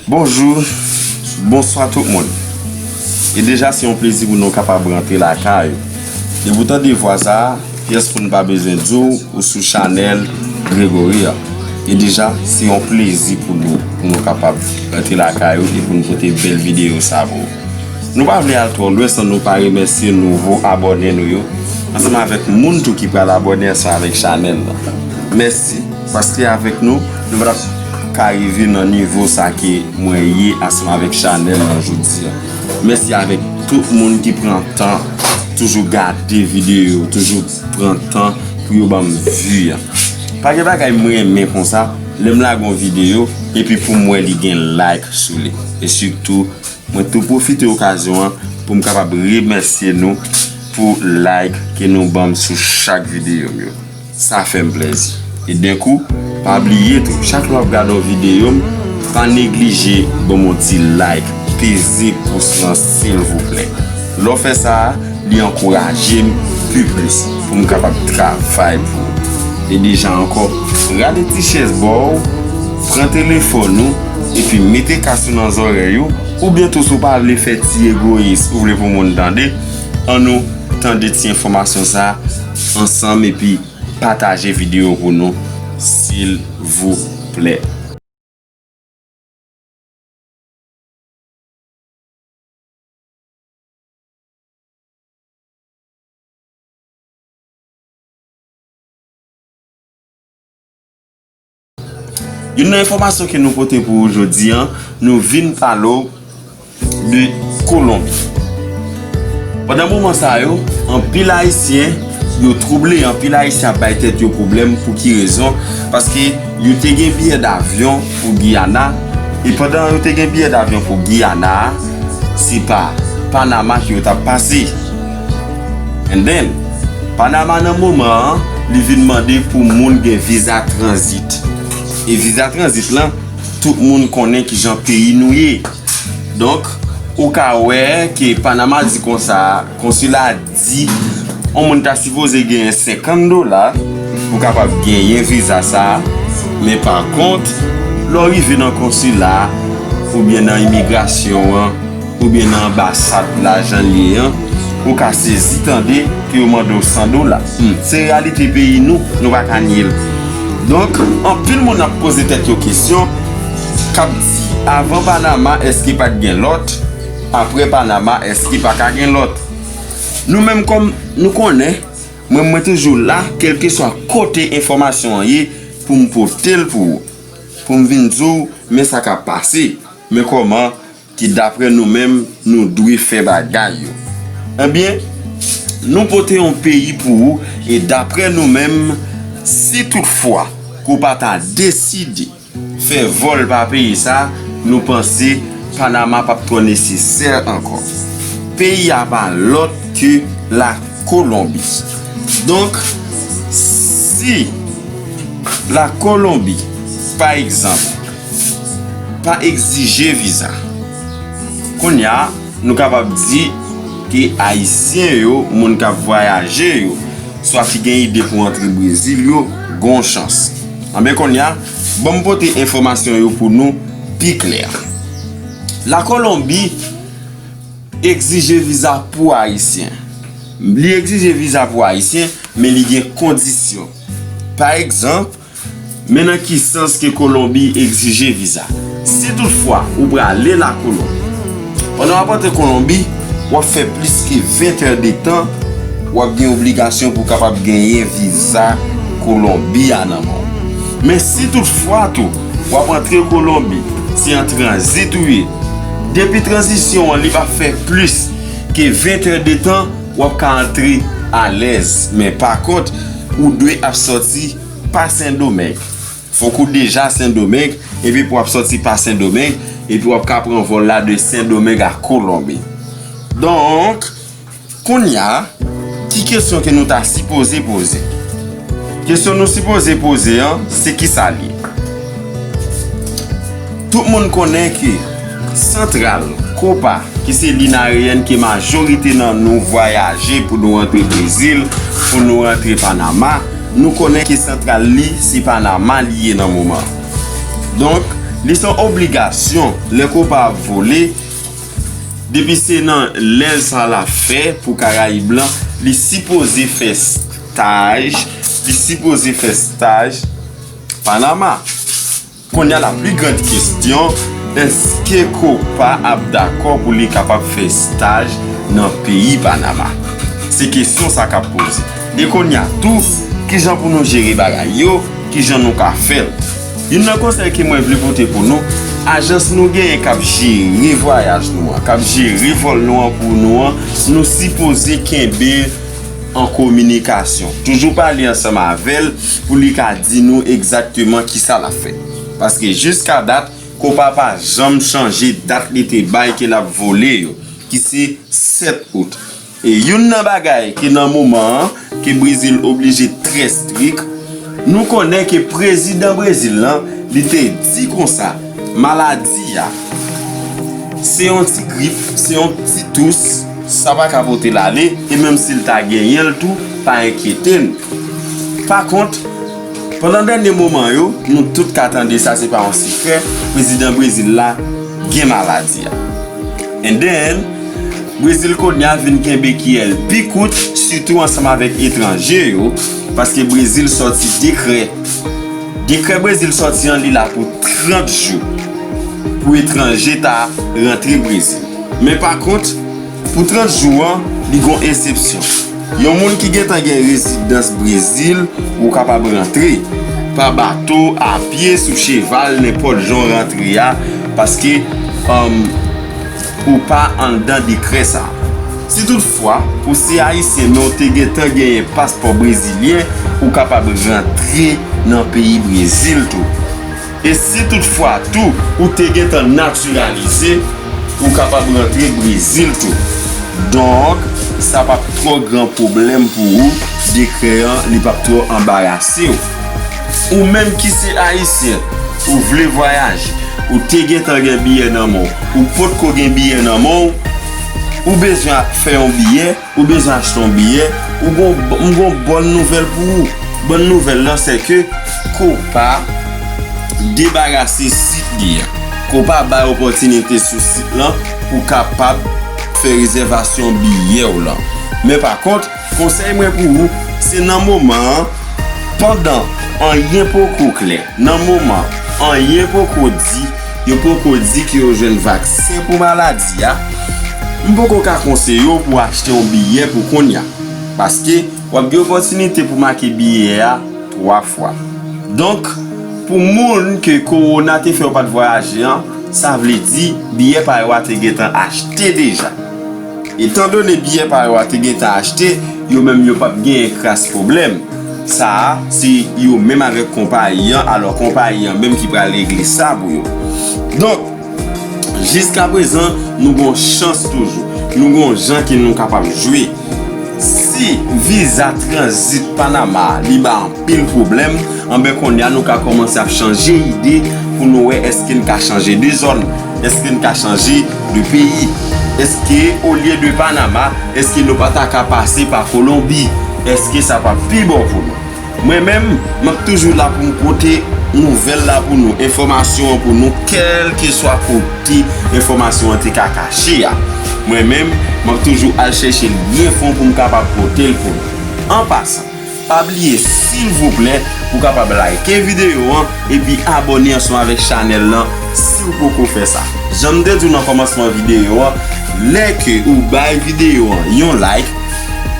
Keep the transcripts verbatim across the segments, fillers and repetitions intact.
Bonjou, bonswa tout moun. E deja se yon plezi pou nou kapab rantre lakay ou. Depi w tande vwa sa a, pyès moun pa bezwen di w, ou sou chanèl Gregory a. E deja se yon plezi pou nou, pou nou kapab rantre lakay ou e pou nou pote bèl videyo sa pou ou. Nou pa vle al twò lwen san nou pa remèsye nouvo abòne nou yo, ansanm avèk moun tou ki pral abòne ansanm avèk chanèl la. Mèsi, paske avèk nou, nou pa t ap ka rive nan nivo sa ke mwen ye ansanm avèk chanèl lan jodi a. Mèsi avèk tout moun ki pran tan toujou gade videyo, toujou pran tan pou yo ban m vi a. Pa gen bagay mwen renmen konsa, lè m lage yon videyo, epi pou m wè li gen like sou li. E sitou, mwen tou pwofite okazyon an pou m kapab remèsye nou pou like ke nou ban m sou chak videyo m yo. Sa fè m plèzi. E denkou, pa bliye tou, chak lè w ap gade yon videyo m, pa neglije ban m yon ti like, peze pous lan silvouplè. Lè w fè sa a, li ankouraje m pi plis pou m kapab travay pou ou. E deja ankò, rale ti chèz bò w, pran telefòn ou, epi mete kas ou nan zòrèy ou, oubyen tou si w pa vle fè ti egoyis, ou vle pou moun tande, ann nou tande ti enfòmasyon sa a ansanm epi pataje videyo pou nou, silvouplè. Youn nan enfòmasyon ke nou pote pou ou jodi a, nou vin pale w de Kolonbi. Pandan moman sa yo, anpil Ayisyen yo twouble, anpil Ayisyen ap bay tèt yo pwoblèm. Pou ki rezon? Paske yo te gen biyè davyon pou Giyana, e pandan yo te gen biyè davyon pou Giyana a, se pa Panama ke yo t ap pase. And then, Panama nan moman an, li vin mande pou moun gen viza tranzit. E viza tranzit lan, tout moun konnen kijan peyi nou ye. Donk, ou ka wè ke Panama di konsa, konsila a di, yon moun ta sipoze genyen senkant dola pou kapab genyen viza sa a. Men pa kont, lè w rive nan konsila a, oubyen nan imigrasyon an, oubyen nan anbasad la jan l ye an, ou ka sezi tande ke yo mande w san dola. Hmm, se reyalite peyi nou, nou pa ka nye l. Donk, anpil moun ap poze tèt yo kesyon, k ap di, avan Panama, èske pa t gen lòt? Apre Panama, èske pa ka gen lòt? Nou menm kòm nou konnen, mwen, mwen toujou la, kèlkeswa kote enfòmasyon an ye, pou m pote l pou ou, pou m vin di w, men sa k ap pase, men kòman ki daprè nou menm, nou dwe fè bagay yo. Ebyen, nou pote yon peyi pou ou, e daprè nou menm, si toutfwa ke w pa ta deside fè vòl pa peyi sa, nou panse Panama p ap twò nesesè ankò. Peyi a pa lòt ke Lakolonbi. Donk, si Lakolonbi, pa egzanp, pa egzije viza, kounye a, nou kapab di ke Ayisyen yo, moun k ap vwayaje yo, swa ki gen ide pou antre Brezil yo, gen yon chans. Anben kounye a, ban m pote enfòmasyon yo pou nou pi klè. Lakolonbi egzije viza pou Ayisyen. Li egzije viza pou Ayisyen, men li gen kondisyon. Pa egzanp, men nan ki sans ke Kolonbi egzije viza? Si toutfwa ou prale Lakolonbi, pandan w ap antre Kolonbi, w ap fè plis ke ven è de tan, w ap gen obligasyon pou w kapab genyen viza Kolonbi a nan men w. Men si toutfwa tou, w ap antre Kolonbi, se an tranzit ou ye, depi tranzisyon an li pa fè plis ke ven è de tan, w ap ka antre alèz. Men pa kont, ou dwe ap sòti pa Sendomeng. Fòk ou deja Sendomeng, epi pou w ap sòti pa Sendomeng, epi w ap ka pran vòl la de Sendomeng a Kolonbi. Donk, kounye a, ki kesyon ke nou ta sipoze poze? Kesyon nou sipoze poze an, se kisa l ye? Tout moun konnen ke santral, Kopa, ki se liy ayeyèn ke majorite nan nou vwayaje pou nou rantre Brezil, pou nou rantre Panama, nou konnen ke santral li, se Panama li ye nan moman. Donk, Li se yon obligasyon lè Copa ap vole, depi se nan lè sa l ap fè pou Karayib lan, li sipoze fè staj, li sipoze fè staj Panama. Kounye a, la pli grand kesyon, èske Copa ap dakò pou li kapab fè staj nan peyi Panama? Se kesyon sa k ap poze. E kounye a tou, kijan pou nou jere bagay yo? Kijan nou ka fè l? Youn nan konsèy ke mwen vle pote pou nou, ajans nou genyen k ap jere vwayaj nou an, k ap jere vòl nou an pou nou an, nou sipoze kenbe an kominikasyon. Toujou pale ansanm avè l pou li ka di nou egzakteman kisa l ap fè. Paske jiska dat, Copa pa janm chanje dat li te bay ke l ap vole yo, ki se sèt out. E youn nan bagay ke nan moman an, ke Brezil oblije trè strik, nou konnen ke prezidan Brezil lan, li te di konsa, maladi a, se yon ti grip, se yon ti tous, sa pa ka pote l ale, e menm si l ta genyen l tou, pa enkyete n. Pa kont, pandan dènye moman yo, nou tout ka tande sa, se pa yon sekrè, prezidan Brezil la gen maladi a. And then, Brezil kounye a vin kenbe kiyè l pi kout, sitou ansanm avèk etranje yo, paske Brezil sòti dekrè. Dekrè Brezil sòti an, li la pou trant jou pou etranje ta rantre Brezil. Men pa kont, pou trant jou an, li gon eksepsyon. Yon moun ki gentan gen rezidans Brezil, ou kapab rantre pa bato, a pye, sou cheval, nenpòt jan w rantre a, paske, um, ou pa anndan dekrè sa a. Si toutfwa ou se ayisyen men w te gentan genyen paspò brezilyen, ou kapab rantre nan peyi Brezil tou. E si toutfwa tou ou te gentan natiralize, ou kapab rantre Brezil tou. Donk, sa p ap twò gran pwoblèm pou ou, dekrè an, li p ap twò anbarase w. Ou menm ki se ayisyen, ou vle vwayaje, ou te gentan gen biyè nan men w, ou potko gen biyè nan men w, ou bezwen fè yon biyè, ou bezwen achte yon biyè, ou gon, m gon bòn nouvèl pou ou. Bòn nouvèl lan, se ke Copa debarase sit li an. Copa bay opòtinite sou sit lan pou kapab fè rezèvasyon biyè w lan. Men pa kont, konsèy mwen pou ou, se nan moman an, pandan anyen poko klè, nan moman anyen poko di, yo poko di ke yo jwenn vaksen pou maladi a, m poko ka konseye w pou w achte yon biyè pou kounye a. Paske w ap gen opòtinite pou make biyè a twa fwa. Donk, pou moun ke kowona te fè yo pa t vwayaje an, sa vle di biyè pa yo a te gentan achte deja. Etandone biyè pa yo a te gentan achte, yo menm yo p ap genyen kras pwoblèm. Sa a, se yo menm avèk konpayi an, alò konpayi an menm ki pral regle sa pou yo. Donk, jiska prezan, nou gon chans toujou. Nou gon jan ke nou kapab jwe. Si viza tranzit Panama li ba anpil pwoblèm, anben kounye a nou ka kòmanse ap chanje ide pou nou wè èske n ka chanje de zòn, èske n ka chanje de peyi, èske olye de Panama, èske nou pa ta ka pase pa Kolonbi, èske sa p ap pi bon pou nou? Mwen menm, m ap toujou la pou m pote nouvèl la pou nou, enfòmasyon an pou nou, kèlkeswa kote enfòmasyon an te ka kache a. Mwen menm, m ap toujou al chèche l byen fon pou m kapab pote l pou nou. An pasan, pa bliye silvouplè pou w kapab like videyo an epi abòne ansanm avèk chanèl lan si w poko fè sa. Jan m te di w nan kòmansman videyo an, lè ke ou bay videyo an yon like,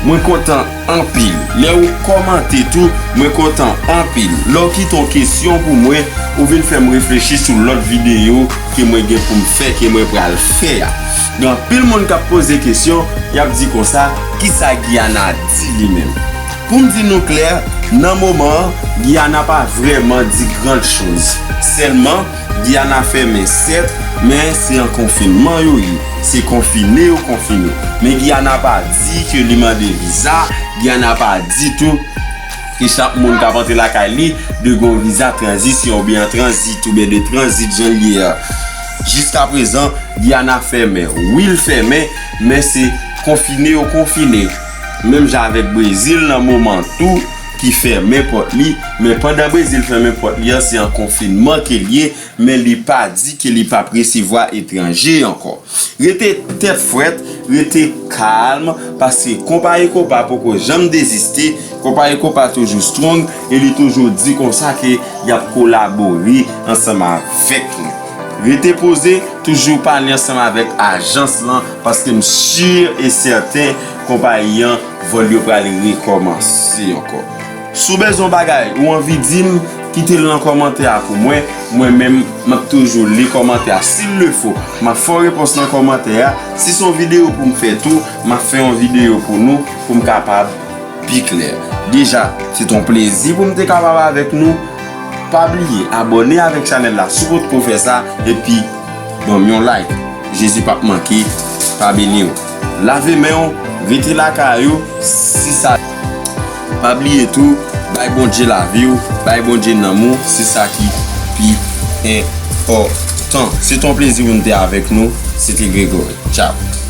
mwen kontan anpil. Lè ou kòmante tou, mwen kontan anpil. Lè w kite yon kesyon pou mwen, ou vin fè m reflechi sou lòt videyo ke mwen gen pou m fè, ke mwen pral fè a. Gen anpil moun k ap poze kesyon, y ap di konsa, kisa Giyana di li menm? Pou m di nou klè, nan moman an, Giyana pa vrèman di gran choz. Sèlman, Giyana fèmen sèt, men se an konfinman yo ye. Se konfine yo konfine. Men Giyana pa di ke li mande viza, Giyana pa di tou ke chak moun k ap antre lakay li dwe gen yon viza tranzisyon oubyen an tranzit oubyen de tranzit jan l ye a. Jiska prezan, Giyana fèmen. Wi, l fèmen, men se konfine yo konfine. Menm jan avèk Brezil nan moman tou, ki fèmen pòt li, men pandan Brezil fèmen pòt li an, se an konfinman ke l ye, men li pa di ke li p ap resevwa etranje ankò. Rete tèt frèt, rete kalm, paske konpayi Copa poko janm deziste, konpayi Copa toujou strong, e li toujou di konsa ke y ap kolabore ansanm avèk nou. Rete poze, toujou pale ansanm avèk ajans lan, paske m si e sèten konpayi an, vòl yo pral rekòmanse ankò. Si w bezwen yon bagay ou anvi di m, kite l nan kòmantè a pou mwen. Mwen menm, m ap toujou li kòmantè a. Si l le fo, m ap fè yon repons nan kòmantè a. Si se yon videyo pou m fè tou, m ap fè yon videyo pou nou, pou m kapab pi klè. Deja, se t on plezi pou m te kapab avèk nou. Pa bliye abòne avèk chanèl la si w potko fè sa, epi ban m yon like. Jezi p ap manke pa beni w. Lave men w, rete lakay ou, si sa. Pa bliye tou, bay Bondye lavi w, bay Bondye nanm ou, se sa ki pi enpòtan. Se t on plezi pou m te avèk nou, se te Gregory. Tchao.